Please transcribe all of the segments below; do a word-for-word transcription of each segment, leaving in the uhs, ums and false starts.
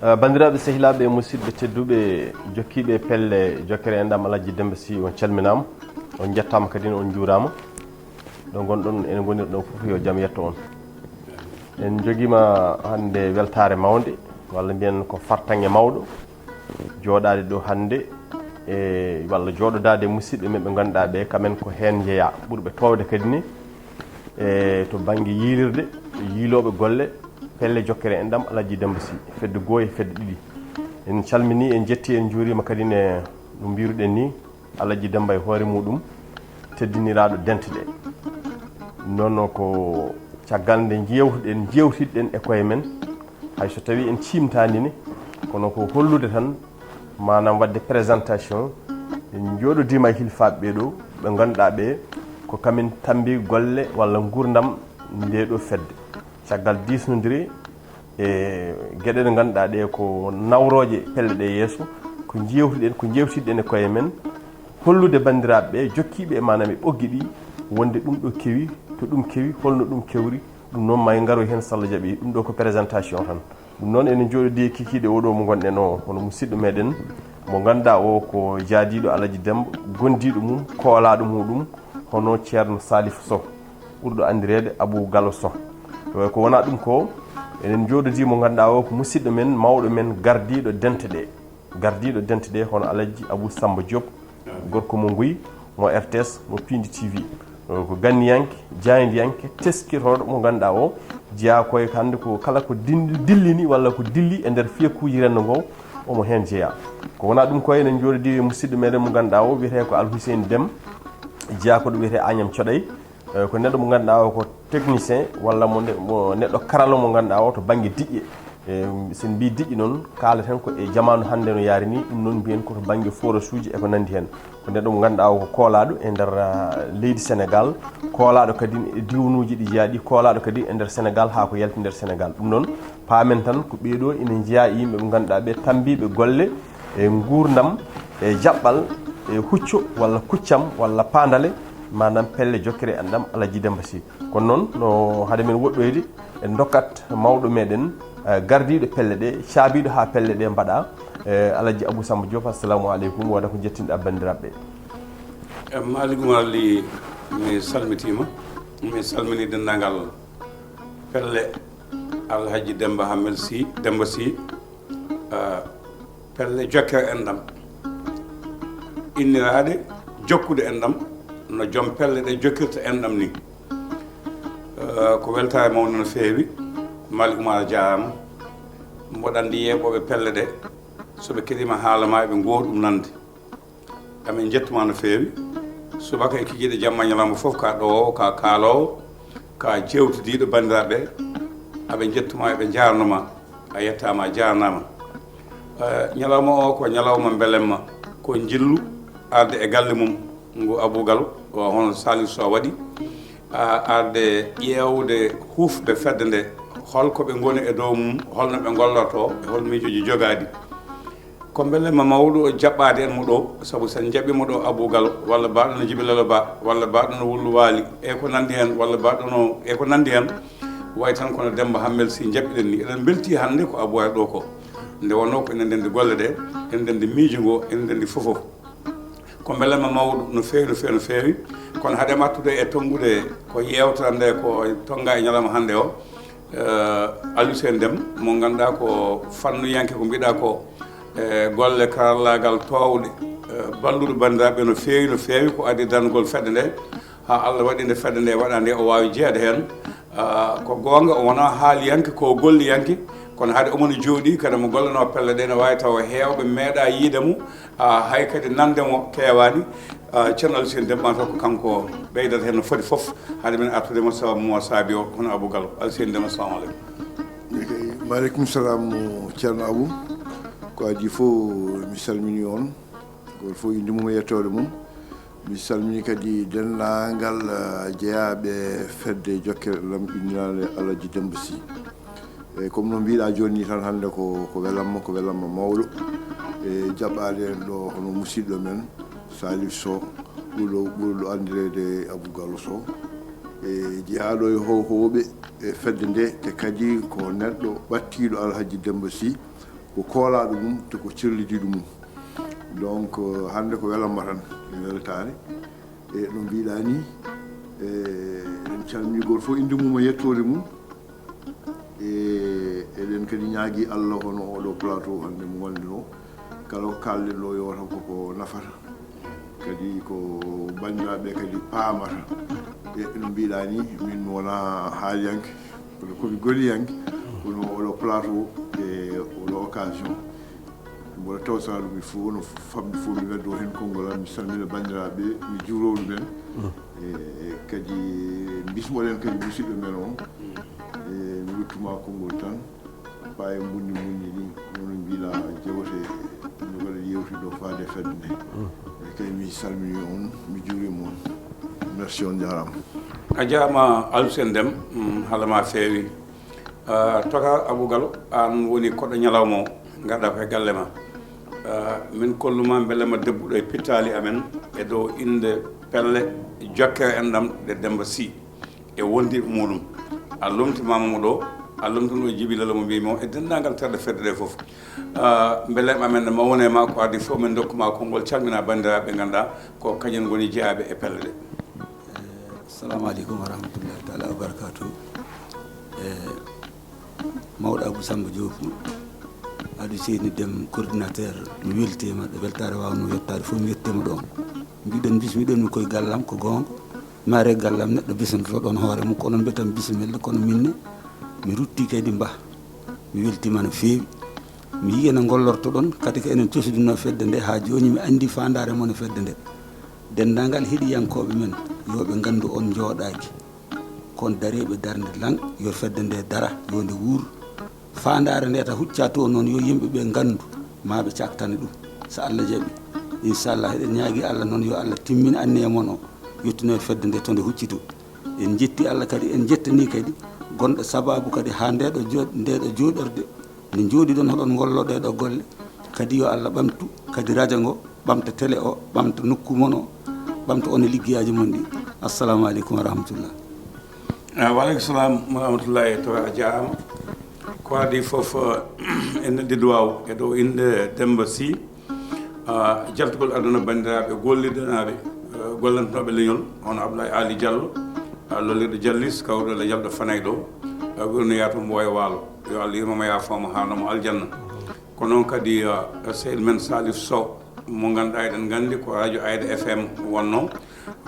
Eh, banndiraaɓe, sehilaaɓe e musidɓe tedduɓe, jokkiiɓe pelle jokkere enɗam Alhaji Demba Sy, on calminaama, on njettaama kadi, on njuuraama. Ɗo ngonɗon, ene ngonirɗon fof, yo jam yetto on. En njogiima hannde weltaare mawnde, walla mbiyen ko fartaŋŋe mawɗo, jooɗaade ɗo hannde, e walla jooɗodaade musidɓe men ɓe ngannduɗaa ɓe, kamen ko heen njeyaa, ɓurɓe toowde kadi ni, e to bannge yiilirde, yiilooɓe golle, pelle jokkere enɗam Alhaji Demba Sy, fedde goo e fedde ɗiɗi. En calminii, en njettii, en njuuriima kadi ne, no mbiruɗen ni, Alhaji Demba e hoore muɗum, teddiniraaɗo dente ɗe. Noon ko caggal nde njeewtuɗen, njeewtiɗen e koye men, hay so tawii en ciimtaani ni, kono ko hollude tan, maanaam waɗde présentation, en njooɗodiima e hilfaaɓe ɓee ɗo, ɓe ngannduɗaa ɓe, ko kamen tammbi golle walla nguurndam ndee ɗo fedde. Caggal diisnondire e geɗe ɗe ngannduɗaa ɗe ko nawrooje pelle ɗe yeeso, ko njeewtuɗen, ko njeewtiɗen e koye men, hollude banndiraaɓe ɓe, jokkiiɓe e maanaam e ɓoggi ɗi, wonde ɗum ɗo kewi, to ɗum kewi, holno ɗum kewri, ɗum noon ma en ngaroy heen so Allah jaɓi. Ɗum ɗo ko présentation tan. Ɗum noon enen njooɗodii e kikiiɗe oɗo mo ngonɗen o, hono musidɗo meɗen, mo ngannduɗaa o ko jaadiiɗo Alhaji Demba, gondiiɗo mum, koolaaɗo muɗum, hono Ceerno Salif Sow, ɓurɗo anndireede Abou Gallo Sow. To ko wonaa ɗum ko, enen njooɗodii mo ngannduɗaa o ko musidɗo men, mawɗo men, gardiiɗo dente ɗe. Gardiiɗo dente ɗe hono Alhaji Abou Samba Diop, gorko mo Nguy, mo R T S, mo Pindi T V. Ko ganniyanke, jaayndiyanke, teskitooɗo mo ngannduɗaa o, jeyaa koye hannde ko kala ko din-, dillini walla ko dilli e nder fiyekuuji renndo ngo, omo heen jeyaa. Ko wonaa ɗum ko enen njooɗodii e musidɗo meɗen mo ngannduɗaa o, wiyetee ko Alhuseyni Dem, jeyaa ko ɗo wiyetee Agnam Coɗay. Eh, ko neɗɗo mo ngannduɗaa o ko technicien walla mo ne-, mo neɗɗo karalla mo ngannduɗaa o to bannge diƴƴe. Eh, so en mbii diƴƴe noon, kaalaten ko e jamaanu hannde no yaari ni, ɗum noon mbiyen ko to bannge forage uji e ko nanndi heen. Ko neɗɗo mo ngannduɗaa o ko koolaaɗo e nder, ah, leydi Senegal, koolaaɗo kadi e diwnuuji ɗi jeyaa ɗi, koolaaɗo kadi e nder Senegal haa ko yalti nder Senegal. Ɗum noon, paamen tan ko ɓee ɗo ina njeyaa e yimɓe ɓe ngannduɗaa ɓe tammbiiɓe golle e nguurndam, e jaɓɓal, e hucco walla kuccam walla paandale, maanaam pelle jokkere enɗam Alhaji Demba Sy. Kono noon, no hade men woɗɗoyde, en ndokkat mawɗo meɗen, eh, gardiiɗo pelle ɗe, caabiiɗo haa pelle ɗe mbaɗa, eh, Alhaji Abou Samba Diop, assalamu aleykum, wooda ko njettinɗa banndiraaɓe ɓe. E Malick Oumar Ly, mi salmitiima. Mi salminii denndaangal pelle Alhaji Demba Hammet Sy, Demba Sy, ah, pelle jokkere enɗam, inniraaɗe jokkude enɗam, no joom pelle ɗe jokkirta enɗam ni. Ah, ko weltaare mawnde no feewi. Malick Oumar, a jaaraama. Mboɗo anndi yeeɓooɓe pelle ɗe, so ɓe keɗiima haala ma, eɓe ngoowi ɗum nande. Amin njettu ma no feewi. Subaka e kikiiɗe, jamma, ñalawma fof ka ɗowoowo, ka kaaloowo, ka jeewtidiiɗo banndiraaɓe. Aɓe njettu ma, eɓe njaarno ma. A yettaama, a jaarnaama. Eh, ñalawma o ko ñalawma mbelemma, ko njillu arde e galle mum ngu Abou Gallo, o hono Salif Sow waɗi, ah, arde ƴeewde huufɓe fedde nde, hol ko ɓe ngoni e dow mum, hol no ɓe ngollortoo, e hol miijooji jogaaɗi. Ko mbelemma mawɗo jaɓɓaade en mo ɗo, sabu so en njaɓii mo ɗo Abou Gallo, walla mbaɗo no Djiby Lalo Ba, walla mbaɗo no Wullu Waali, e ko nanndi heen, walla mbaɗo no, e ko nanndi heen, wayi tan kono Demba Hammet Sy njaɓɓiɗen ni. Eɗen mbeltii hannde ko Abou ari ɗo ko. Nde wonnoo ko enen ndenndi golle ɗe, enen ndenndi miijo ngo, enen ndenndi fof fof. Ko mbelemma mawɗo no feewi, no feewi, no feewi. Kono hade mi artude e tonngude ko yeewtere nde ko tonngaa e ñalawma hannde o, eh, Alhuseyni Dem, mo ngannduɗaa ko fannuyanke, ko mbiɗa ko, e golle karallaagal toowɗe, eh, balluɗo banndiraaɓe no feewi, no feewi, ko adii darnugol fedde nde, haa Allah waɗi nde fedde nde waɗa nde, o waawi jeyeede heen. Ah, ko goonga, o wonaa haaliyanke, ko golliyanke, kono hade omo no jooɗii, kadi mo gollanoo pelle ɗe, ne waawi tawa heewɓe meeɗaa yiide mo, ah, hay kadi nande mo keewaani. Ah, Ceerno Alhuseyni Dem, maa taw ko kanko ɓeydata heen no foti fof, hade men artude mo, sababu mo saabi o, hono Abou Gallo. Alhuseyni Dem, assalamu aleykum. Eyi, maaleykum salam, Ceerno Abou. Ko adii fof, mi salminii on, gooto fof innde mum e yettoode mum. Mi salminii kadi denndaangal, eh, jeyaaɓe fedde jokkere enɗam inniraande Alhaji Demba Sy. Eyi, comme no mbiɗa jooni ni tan, hannde ko, ko welamma, ko welamma mawɗo. E jaɓɓaade en ɗo hono musidɗo men Salif Sow, ɓurɗo, ɓurɗo anndireede Abou Gallo Sow. E jeyaaɗo e howhowɓe e fedde nde, te kadi ko neɗɗo ɓattiiɗo Alhaji Demba Sy. Ko koolaaɗo mum, te ko cerlidiiɗo mum. Donc, hannde ko welamma tan, mi weltaare. E no mbiɗa ni, e, en calmini gooto fof innde mum e yettoode mum. E eɗen kadi ñaagi Allah hono oɗo plateau hannde mo wonde o, kala ko kalɗen ɗo yo taw koko nafata. Kadi ko banndiraaɓe kadi paamata. E no mbiɗa ni, min mi wona haaliyanke, kono komi goliyanke, kono oɗo plateau e oɗo occasion, mboɗo tawtana ɗum il faut no famɗi fof mi weddo heen konngol am, mi salmina banndiraaɓe, mi juuro ɗumen. E kadi bismoɗen kadi musidɗo men o. E mi ruttuma konngol tan, paaye mbunni mbunni ɗin, hono mbiɗa jewte, no mbaɗa yewti ɗo faade fedde nde. E kadi mi salmini on, mi juurima on. Merci, on jaaraama. A jaaraama Alseen Dem, mm, haala ma feewi. Ah, Toka Abou Gallo, an woni koɗo ñalawma o, ngarɗa ko e galle ma. Ah, min kolluma mbelema debbuɗo e pittaali amen e dow innde pelle jokkere enɗam ɗe Demba Sy e wondiiɓe muɗum. A lomtimaama mo ɗo, a lomtino Jibi Lalo mo mbiymi o e denndaangal terɗe fedde ɗe fof. Ah, mbelema amen ne mawna e ma, ko adii fof min ndokkuma konngol, calmina banndiraaɓe ɓe ngannduɗaa ko kañum ngoni jeyaaɓe e pelle ɗe. Assalamu aleykum wa rahmatullahi taala wa barakatuh. E mawɗo Abou Samba Diop, Adou Seyni Dem, coordinateur, mi weltiima, ɗo weltaare waawno yettaade fof mi yettiima ɗoon. Mbiɗen bismiɗen mi koye gallam, ko goonga. Mi ari e gallam, neɗɗo bisanto ɗoon hoore mum, kono mbiyatam bisimilla, kono minne mi rutti kadi mba. Mi weltiima no feewi. Mi yii ene ngollorto ɗon, kadi ko enen cosdinno fedde nde, haa jooni mi anndi faandaare mon e fedde nde. Denndaangal heɗiyankooɓe men, yo ɓe nganndu on njooɗaaki. Kon dareeɓe darnde lan, yo fedde nde dara, yo nde wuur. Faandaare nde ta hucca to noon, yo yimɓe ɓe nganndu, maa ɓe caktana ɗum. So Allah jaɓi, inchallah, eɗen ñaagi Allah noon, yo Allah timmin anniya mon o, yettunoye fedde nde to nde huccito. En njetti Allah kadi, en njettani kadi gonɗo sababu kadi haa ndeɗo jo-, ndeɗo jooɗorde nde njooɗiɗon, hoɗon ngollo ɗeɗo golle. Kadi yo Allah ɓamtu kadi rajo ngo, ɓamta télé o, ɓamta nokku mon o, ɓamta on e liggeyaaji mon ɗi. Assalamu aleykum wa rahmatullah. Ah, wa aleykum salam wa rahmatullahi taala, a jaaraama. Ko adii fof, eh, en neldi duwaaw e dow innde Demba Sy, ah, jaltugol aduna banndiraaɓe gollidinaaɓe, eh, gollantinooɓe leñol, hono Abdoulaye Ali Diallo, ah, lollirɗo Jallis, kawruɗo e jalɗo Fanay ɗo, ah, woni yaato Mboya Waalo. Yo Allah yurmo mo, yaafoo mo, haarno mo aljanna. Ko noon kadi, ah, sehil men Salif Sow, mo ngannduɗaa eɗen nganndi ko radio Aida F M wonnoo,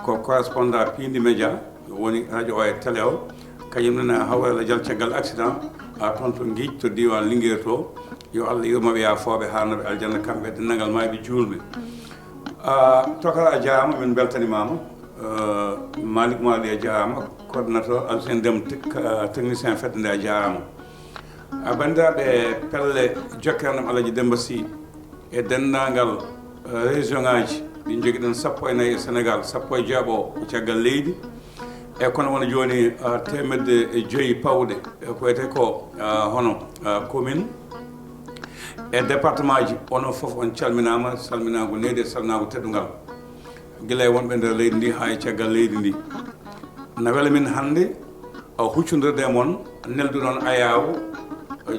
ko correspondant Piindi Média, woni radio o e télé o, kañum nene hawre Allah jal caggal accident, a toon to Ngiic to diiwaan Linguére to. Yo Allah yurmo ɓe, yaafoo ɓe, haarno ɓe aljanna, kamɓe e denndaangal maayɓe juulɓe. Ah, Tokara, a jaaraama, min mbeltanimaama. Ah, Malick Mali, a jaaraama, coordinateur Alseen Dem, tec-, ah, technicien fedde nde, a jaaraama. A banndiraaɓe pelle jokkere enɗam Alhaji Demba Sy e denndaangal, eh, région ŋaaji ɗi njogiɗen sappo e nayi e Sénégal, sappo e jeeɓo ko caggal leydi. E kono wona jooni, eh, teemedde e joyi pawɗe, eh, ko wiyetee ko, eh, hono, eh, commune e département ji, onon fof on calminaama, salminaango neydi e salminaango teddungal. Gila e wonɓe nder leydi ndi haa e caggal leydi ndi. Na wela min hannde o huccondirde e mon, nelduɗon ayaawo,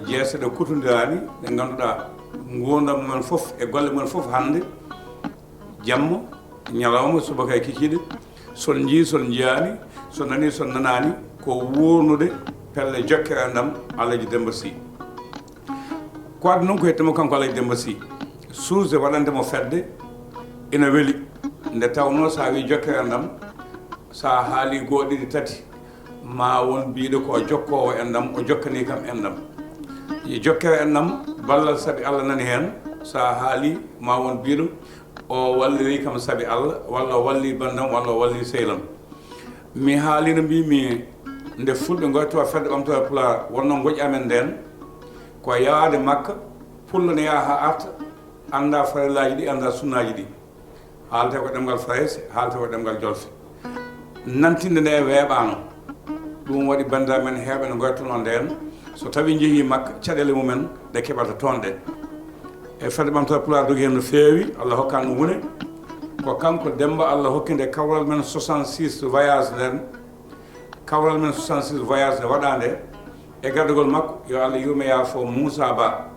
jeese ɗe kutondiraani, ɗe ngannduɗaa nguurndam mumen fof e golle mumen fof hannde, jamma, ñalawma, subaka e kikiiɗe, son njii, son njiyaani, son nanii, son nanaani, ko wuurnude pelle jokkere enɗam Alhaji Demba Sy. Ko addi noon ko yettude mo kanko Alhaji Demba Sy, suusde waɗande mo fedde ina weli. Nde tawnoo, so a wii jokkere enɗam, so a haalii goo, ɗiɗi, tati, ma won biiɗo ko o jokkoowo enɗam, o jokkanii kam enɗam. Jokkere enɗam, ballal sabi Allah nani heen. So a haalii, ma won biiɗo o wallirii kam sabi Allah, walla o wallii banndam, walla o wallii sehil am. Mi haalii no mbiimi, nde Fulɓe ngoytoo Fedde Ɓamtaare Pulaar, wonnoo ngoƴa amen ndeen, ko yahaade Makka, Pullo ne yaha haa arta, anndaa farillaaji ɗi, anndaa sunnaaji ɗi. Haaletee ko ɗemngal Farayse, haaletee ko ɗemngal Jolfe. Nantinde nde weeɓaano. Ɗum waɗi banndiraaɓe men heewɓe no ngoytonoo ndeen, so tawii njehii Makka, caɗeele mumen ɗe keɓata toon ɗe. E Fedde Ɓamtaare Pulaar dogi heen no feewi, Allah hokkaani ɗum huunde. Ko kanko Demmba Allah hokki nde kawral men soixante-six voyage nden. Kawral men soixante-six voyage nde waɗaa nde e gardagol makko, yo Allah yurmo yaafo, Moussa Ba.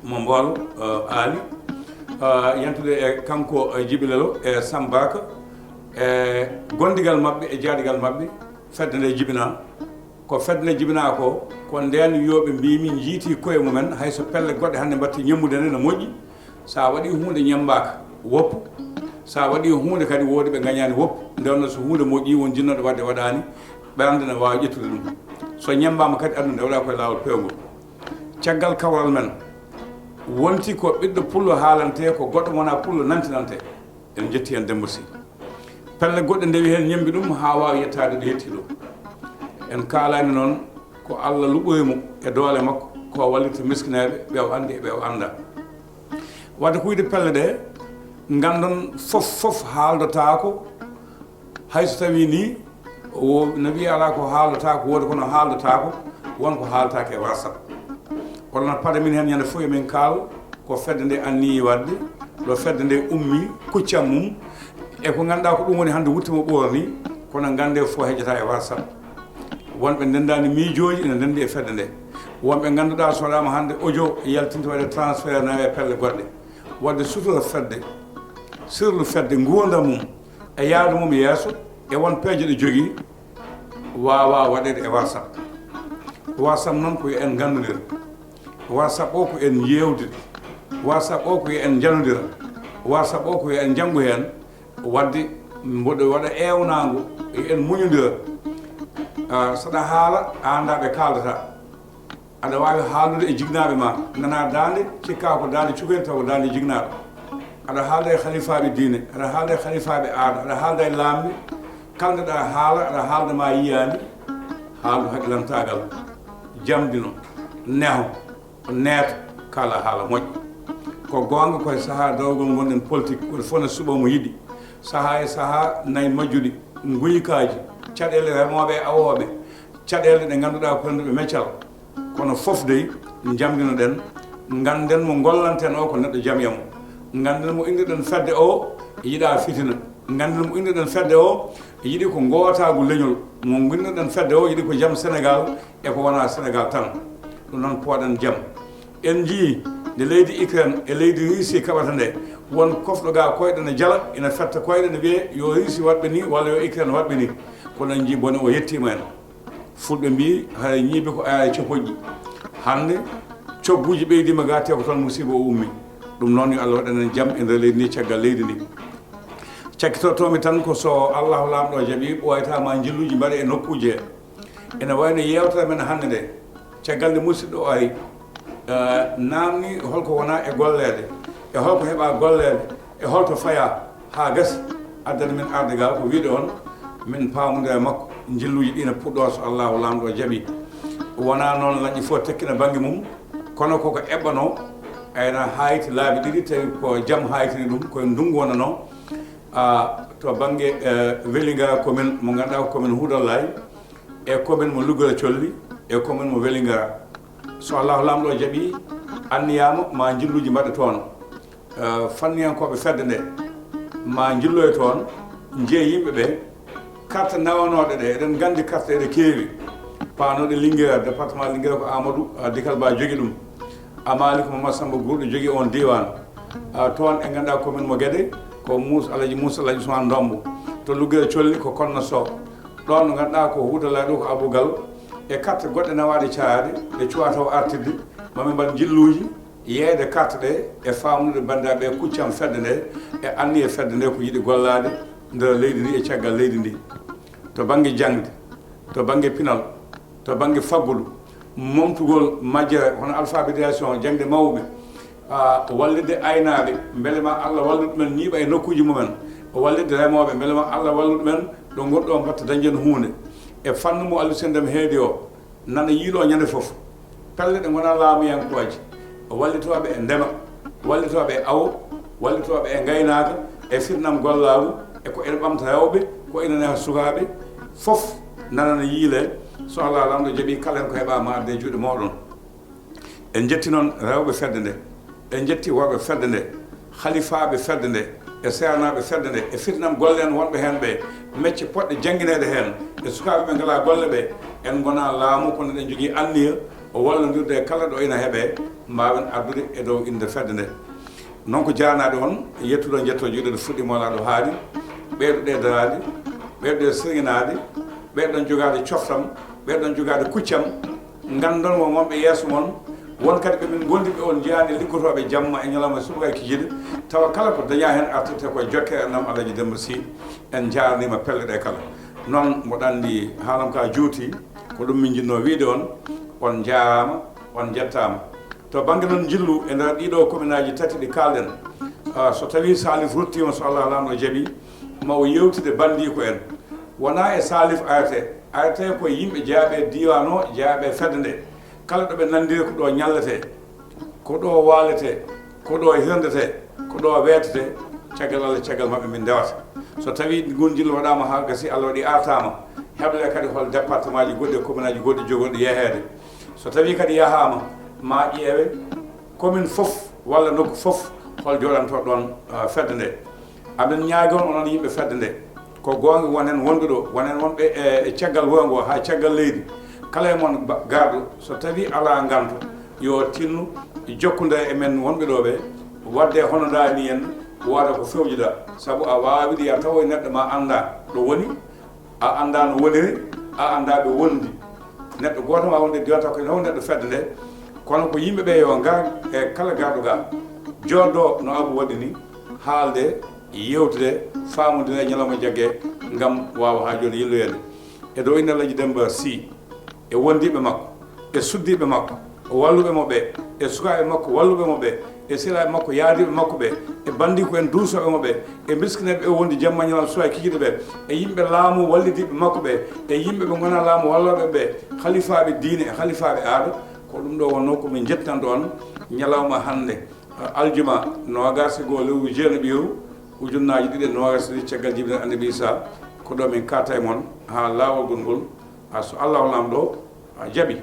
mo Mboolo, eh, Aali, eh, yantude e kanko, eh, Jibi Lelo e Samba Ka, e gondigal maɓɓe e jaaɗigal maɓɓe, fedde nde jibinaa. Ko fedde nde jibinaa ko, ko ndeen yiyooɓe mbii min njiitii koye mumen, hay so pelle goɗɗe hannde mbaɗti ñemmude nde no moƴƴi. So a waɗii huunde ñemmbaaka, woppu. So a waɗii huunde kadi, woodi ɓe ngañaani, woppu. Nde wonnoo so huunde moƴƴii, won jinnooɗo waɗde, waɗaani, ɓernde ne waawi ƴettude ɗum. So ñemmbaama kadi, aduna nde waɗaa koye laawol peewngol. Caggal kawral men, wonti ko ɓiɗɗo pullo haalantee, ko goɗɗo mo wonaa pullo nantinantee. En njetti heen Demba Sy. Pelle goɗɗe ndewi heen, ñemmbi ɗum haa waawi yettaade ɗo yetti ɗo. En kaalani noon ko Allah luɓoyi mo e doole makko, ko o wallirta miskineeɓe, ɓe o anndi e ɓe o anndaa. Wadde ko wiyde pelle ɗe, nganndon fof, fof haaldotaako, hay so tawii nii, o, no wiya alaa ko haaldotaako, woodi kono haaldotaako, won ko haaltaake e WhatsApp. Onon paada min heen ñande fof emin kaal ko fedde nde anniyii waɗde, ɗo fedde nde ummii, kuccam mum, e ko ngannduɗaa ko ɗum woni hannde wutte mo ɓoornii, kono nganndee fof hejjata e WhatsApp. Wonɓe ndenndaani miijooji ina ndenndi e fedde nde. Wonɓe ngannduɗaa so waɗaama hannde audio yaltinte waɗe transfert nawe e pelle goɗɗe. Wadde sutura fedde, sirlu fedde, nguurndam mum, e yaadu mum yeeso, e won peeje ɗe jogii, waawaa waɗeede e WhatsApp. WhatsApp noon ko yo en nganndondir. WhatsApp o ko en yeewdir. WhatsApp o ko yo en njanondira. WhatsApp o ko yo en njanngu heen. Wadde mboɗo waɗa eewnaango, yo en muñondira. Ah, saɗa haala, a anndaa ɓe kaaldata. Aɗa waawi haaldude e jiknaaɓe ma, nana daande, cikka ko daande cukalel, tawa ko daande jiknaaɗo. Aɗa haalda e halifaaɓe diine, aɗa haalda e halifaaɓe aada, aɗa haalda e laamɓe. Kala nde ɗa haala, aɗa haalda ma yiyaani, haaldu hakkilantaagal, jamdino, neho, neeto, kaala haala moƴƴo. Ko goonga, ko e sahaa dawgol ngonɗen politique, gooto fof ne suɓa mo yiɗi. Sahaa e sahaa nayi majjuɗi, nguykaaji, caɗeele remooɓe e awooɓe, caɗeele ɗe ngannduɗaa ko rennduɓe meccal. Kono fof dey, njamdino-ɗen, ngannden mo ngollanten o ko neɗɗo jamya mo. Ngannden mo inndirɗen fedde o yiɗaa fitina. Ngannden mo inndirɗen fedde o yiɗi ko ngootaagu leñol. Mo inndirɗen fedde o yiɗi ko jam Senegaal e ko wonaa Senegaal tan. Ɗum noon, pooɗen jam. En njii nde leydi Ukraine e leydi Russie kaɓata nde, won kofɗo ga koyɗe ne jala, ina fetta koyɗe, ne wiyee yo Russie waɗ ɓe ni walla yo Ukraine waɗ ɓe ni. Kono en njii bone o yettiima en. Fulɓe mbii, hara ñiibi ko ayaa e copoƴƴi. Hannde, cogguuji ɓeydiima ga, te ko toon musiiba o ummi. Ɗum noon, yo Allah waɗan en jam e nder leydi ndi, caggal leydi ndi. Cakkitotoomi tan ko so Allahu Laamɗo jaɓii, ɓooyata ma njilluuji mbaɗe e nokkuuje he. Ene wayno yeewtere men hannde nde, caggal nde musiɗɗo o ari, eh, naamni holko wona e golleede, e holko heɓa golleede, e holto faya haa gasi, addani min arde ga ko wiide on, min paamodira e makko, njilluuji ɗi ne puɗɗoo so Allahu Laamɗo jaɓi. Wona noon laƴƴi fof tekkina bannge mum, kono koko eɓɓanoo, ayna haayti laabi ɗiɗi, tawi ko jam haaytini ɗum, koye ndunngu wonanoo. Ah, to bannge, eh, Vélingara commune, mo ngannduɗaa ko commune Houdallaye, e commune mo Lugara Colli, e commune mo Vélingara. So Allahu Laamɗo jaɓi, anniyaama ma njilluuji mbaɗe toon. Eh, fanniyankooɓe fedde nde ma njilloye toon, njiya yimɓe ɓe, carte nawanooɗe ɗe, eɗen nganndi carte ɗe keewi. Paanooɗe Linguère, département Linguère ko Amadou, ah, Dikal Ba jogi ɗum. Amali ko Mamadou Samba Gourɗo jogi on diiwaan. Ah, toon e ngannduɗaa commune mo Guédé, ko Moussa Alaji, Moussa Alaji Ousmane Ndombo. To Lugguere Colli ko Konno Sow. Ɗoon no ngannduɗaa ko Houdallaye ɗo ko Abou Gallo. E carte goɗɗe nawaaɗe caayaade, ɗe cuwaa taw artirde, ma min mbaɗ njilluuji, yeeyde carte ɗe e faamnude banndiraaɓe kuccam fedde nde e anniye fedde nde ko yiɗi gollaade nder leydi ndi e caggal leydi ndi. To bannge jaŋde, to bannge pinal, to bannge faggudu, momtugol majjere hono alphabétisation, jaŋde mawɓe, ah, wallitde aynaaɓe, mbele ma Allah wallu ɗumen ñiiɓa e nokkuuji mumen, wallitde remooɓe, mbele ma Allah wallu ɗumen ɗo ngonɗo mbatta dañden huunde. E fannu mo Aliou Sendem heedi o, nana yiiloo ñande fof. Pelle ɗe ngonaa laamuyankooje, wallitooɓe e ndema, wallitooɓe e awo, wallitooɓe e ngaynaaka, e fitnam gollaagu, e ko ene ɓamta rewɓe, ko ene neha sukaaɓe, fof nanana yiilee, so Allah Laamɗo jaɓii kala heen ko heɓaa ma adde e juuɗe mooɗon. En njetti noon rewɓe fedde nde, en njetti worɓe fedde nde, halifaaɓe fedde nde, e seernaaɓe fedde nde, e fitnam golle en wonɓe heen ɓe, mecce potɗe janngineede heen, e sukaaɓe ɓe ngalaa golle ɓe, en ngonaa laamu kono eɗen njogii anniya, o wallondirde e kala ɗo ina heɓe, mbaawen addude e dow innde fedde nde. Noon ko jaanaade on, yettude on, njetto juuɗe ɗo fuɗɗi moolaaɗo haali, ɓeyduɗe daraade, ɓeyduɗe sirŋinaade, ɓeyɗon jogaade coftam, ɓeyɗon jogaade kuccam, nganndon won wonɓe yeeso mon, won kadi ɓe min ngondi ɓe on njiyaani liggotooɓe jamma e ñalawma subaka e kikiiɗe, tawa kala ko dañaa heen artirte ko e jokkere nam Alhaji Demba Sy. En njaarniima pelle ɗe kala. Noon mboɗo anndi haalam ka juuti, ko ɗum min njinnoo wiide on, on njaaraama, on njettaama. To bannge noon njillu e nder ɗiɗo kominaaji tati ɗi kaalɗen, ah, so tawii Salif ruttiima, so Allah laamɗo jaɓi, ma o yewtide banndiiko en. Wonaa e Salif arete, arete ko yimɓe jeyaaɓe diiwaan o, jeyaaɓe fedde nde. Kala ɗo ɓe nanndiri ko ɗo ñalletee, ko ɗo waaletee, ko ɗo hirndetee, ko ɗo weetetee, caggal Allah, caggal maɓɓe min ndewata. So tawii ngun njillu waɗaama haa gasi, Allah waɗi artaama, heɓle kadi hol département ji goɗɗi e commune aji goɗɗi jogorɗi yeheede. So tawii kadi yahaama, ma ƴeewe commune fof walla nokku fof hol jooɗantoo ɗoon, ah, fedde nde. Amin ñaagi on, onon yimɓe fedde nde, ko goonga won heen wonɓe ɗo, won heen wonɓe e, e caggal wuro ngo haa caggal leydi. Kala e mon ba-, garɗo, so tawii alaa nganto, yo tinno jokkonndira e men wonɓe ɗo ɓe, waɗde hono ndaa ni en, wooda ko fewjuɗaa. Sabu a waawaa wiide ya tawoy neɗɗo ma anndaa ɗo woni, a anndaa no woniri, a anndaa ɓe wondi. Neɗɗo gooto ma wonde diwata ko ene neɗɗo fedde nde, kono ko yimɓe ɓe yo ngar e kala garɗo ga, jooɗo no Abu waɗi ni, haalde, yewtude, faamodira e ñalawma jagge ngam waawa haa jooni yilloyeede. E dow innde Alhaji Demba Sy, e wondiiɓe makko, e suddiiɓe makko, walluɓe mo ɓe, e sukaaɓe makko, walluɓe mo ɓe, e sehilaaɓe makko, yaadiiɓe makko ɓe, e banndiiko en duusooɓe mo ɓe, e mbiskineeɓe ɓe wondi jamma ñalawma suwaa e kikiiɗe ɓe, e yimɓe laamu wallidiiɓe makko ɓe, e yimɓe ɓe ngonaa laamu wallooɓe ɓe, halifaaɓe diine e halifaaɓe aada, ko ɗum ɗo wonnoo ko min njettanɗo on ñalawma hannde, aljuma noogaas e goo lewru jeenaɓiru, ujunnaaji ɗiɗi e noogaas e ɗiɗi caggal jibinal Annabi Isaa, ko ɗo min kaata e mon haa laawol ngol ngol, a so Allahu laamɗo, a jaɓi.